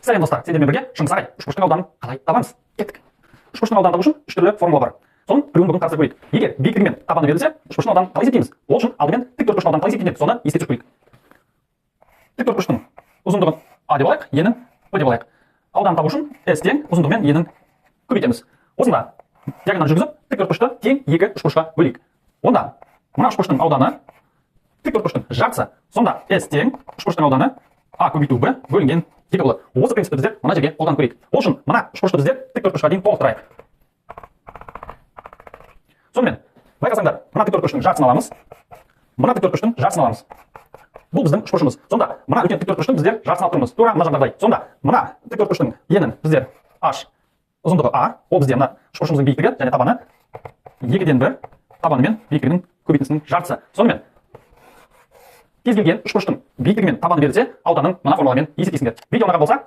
Сәлем, достар! Сендермен бірге Шыңғыс ағай. Үшбұрыштың ауданын қалай табамыз? Кеттік! Үшбұрыштың ауданын табу үшін үш түрлі формула бар. Соның біреуін бүгін қарастырып көрейік. Егер биіктігі мен табаны берілсе, үшбұрыштың ауданын қалай есептейміз? Ол үшін алдымен тік төртбұрыштың ауданын қалай есептейміз, соны еске түсіріп көрейік. Тік төртбұрыштың ұзындығын а деп алайық, енін б деп алайық. Ауданын табу үшін s тең ұзындығы мен енін көбейтеміз. Осында диагональ жүргізіп, тік төртбұрышты тең екі үшбұрышқа бөлейік. Онда мына үшбұрыштың ауданы тік төртбұрыштың жартысы. Сонда s тең үшбұрыштың ауданы а көбейту б бөлінген екі болады. Осы принципті біздер мына жерге қолданып көрейік. Ол үшін мына үшбұрышты біздер тік төртбұрышқа дейін толықтырайық. Сонымен, байқасаңдар, мына тік төртбұрыштың жартысын аламыз, мына тік төртбұрыштың жартысын аламыз. Бұл біздің үшбұрышымыз. Сонда мына үлкен тік төртбұрыштың біздер жартысын алып тұрмыз, тура мына жағдағыдай. Сонда мына тік төртбұрыштың енін біздер h, ұзындығы а, ол бізде мына үшбұрышымыздың биіктігі және табаны екіден бір, табаны мен биіктігінің көбейтіндісінің жартысы. Сонымен, кез келген үшбұрыштың биіктігі мен табаны берілсе, ауданын мына формуламен есептейсіңдер. Видео ұнаған болса